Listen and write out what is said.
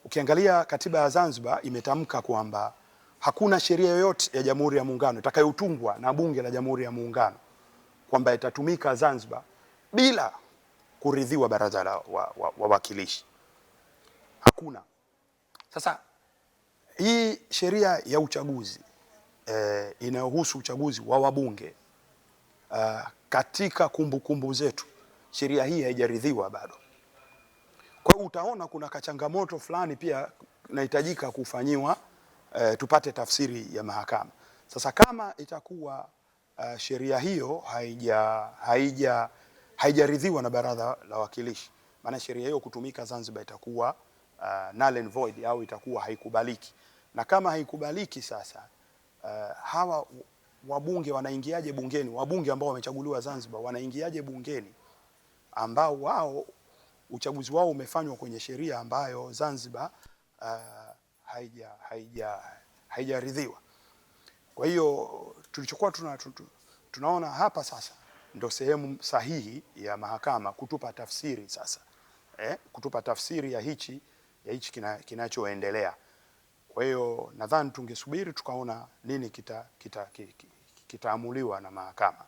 Ukiangalia katiba ya Zanzibar imetamka kwamba hakuna sheria yoyote ya Jamhuri ya Muungano itakayotungwa na Bunge la Jamhuri ya Muungano kwamba itatumika Zanzibar bila kuridhiwa Baraza la Wawakilishi. Hakuna. Sasa hii sheria ya uchaguzi inayohusu uchaguzi wa wabunge katika kumbukumbu zetu sheria hii haijaridhiwa bado. Kwa hiyo utaona kuna kachangamoto fulani pia inahitajika kufanyiwa tupate tafsiri ya mahakama. Sasa kama itakuwa sheria hiyo haijaridhiwa na Baraza la Wawakilishi, maana sheria hiyo kutumika Zanzibar itakuwa null and void au itakuwa haikubaliki. Na kama haikubaliki sasa hawa wabunge wanaingiaje bungeni? Wabunge ambao wamechaguliwa Zanzibar wanaingiaje bungeni ambao wao uchaguzi wao umefanywa kwenye sheria ambayo Zanzibar haijaridhiwa. Kwa hiyo tulichokuwa tunaona hapa sasa ndo sehemu sahihi ya mahakama kutupa tafsiri sasa, kutupa tafsiri ya hichi kinachoendelea. Kwa hiyo nadhani tungesubiri tukaona nini kitaamuliwa na mahakama.